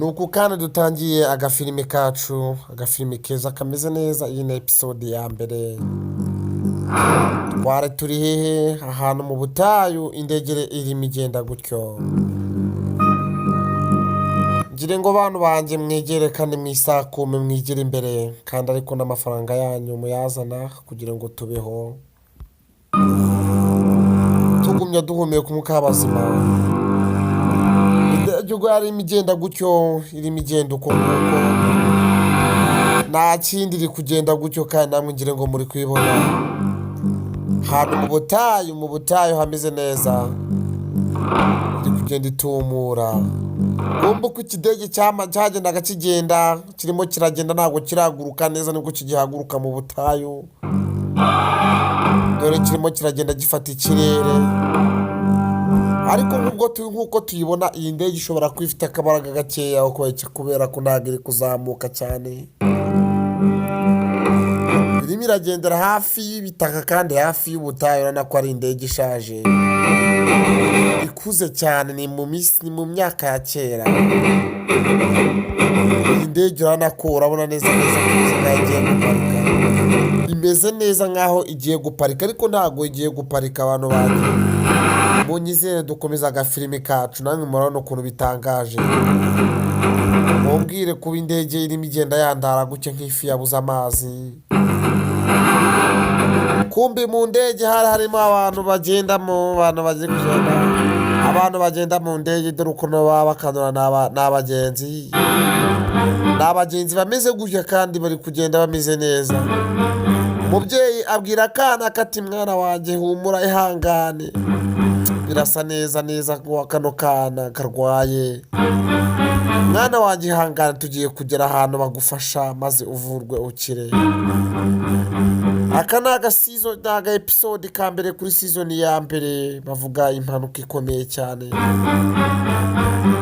Ni uku kandi dutangiye agafilime kacu, agafilime keza kameze neza. Iyi ni episode ya mbere. Twari turi hehe? Ahantu mu butayu, indege irimo igenda gutyo. Ngire ngo bantu banjye mwegere kandi mwisakume, mwigire imbere kandi, ariko n'amafaranga yanyu muyazana kugira ngo tubeho tugumya duhumeka umwuka w'abazima. Indege ubwo yarimo igenda gutyo, irimo igenda uko nguko, nta kindi, iri kugenda gutyo kandi namwe ngire ngo muri kuyibona ahantu mu butayu, mu butayu hameze neza, iri kugenda itumura. Kumva uko ikidege cyagendaga kigenda, kirimo kiragenda, ntabwo kiraguruka neza, nibwo kigihaguruka mu butayu. Dore kirimo kiragenda gifata ikirere, ariko nk'uko tuyibona, iyi ndege ishobora kuba ifite akabaraga gakeya kubera ko ntabwo iri kuzamuka cyane, irimo iragendera hafi y'ibitaka kandi hafi y'ubutayu. Urabona ko ari indege ishaje, ikuze cyane, ni mu minsi, ni mu myaka ya kera. Iyi ndege urabona ko, urabona neza neza ko imeze nk'aho igiye guparika, imeze neza nk'aho igiye guparika, ariko ntabwo igiye guparika. Abantu banjye, munyizere dukomeza agafilimi kacu. Namwe murabona ukuntu bitangaje. Mumbwire, kuba indege irimo igenda yandara gutya nk'ifi yabuze amazi. Kumbi mu ndege hari harimo abantu bagendamo, abantu bagiye kugenda, abantu bagenda mu ndege. Dore ukuntu baba bakanura, ni abagenzi, ni abagenzi bameze gutya kandi bari kugenda bameze neza. Umubyeyi abwira akana kati: "Mwana wanjye, humura, ihangane." Birasa neza neza ko kano kana karwaye. "Mwana wanjye, ihangane, tugiye kugera ahantu bagufasha maze uvurwe ukire." Aka ni aga season, ni aga episode ka mbere kuri season ya mbere. Bavuga impanuka ikomeye cyane.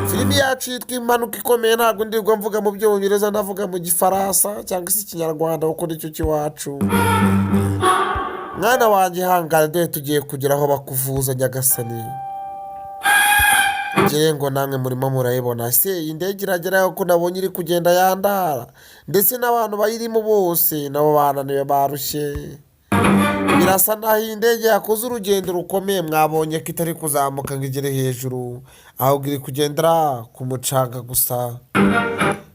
Filimi yacu yitwa Impanuka Ikomeye. Ntabwo ndirwa mvuga mu Byongereza, ndavuga mu Gifaransa cyangwa se Ikinyarwanda kuko nicyo cy'iwacu. "Mwana wanjye, ihangane, dore tugiye kugera aho bakuvuza." Nyagasani, ngire ngo namwe murimo murayibona. Se iyi ndege irageraho ko nabonye iri kugenda yandara, ndetse n'abantu bayirimo bose nabo bananiwe, barushye? Birasa naho iyi ndege yakoze urugendo rukomeye. Mwabonye ko itari kuzamuka ngo igere hejuru, ahubwo iri kugendera ku mucanga gusa.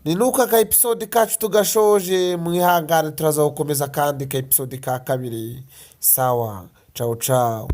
Ni nuko aka episode kacu tugashoje. Mwihangane, turaza gukomeza kandi ka episode ka kabiri. Sawa, cawu cawu.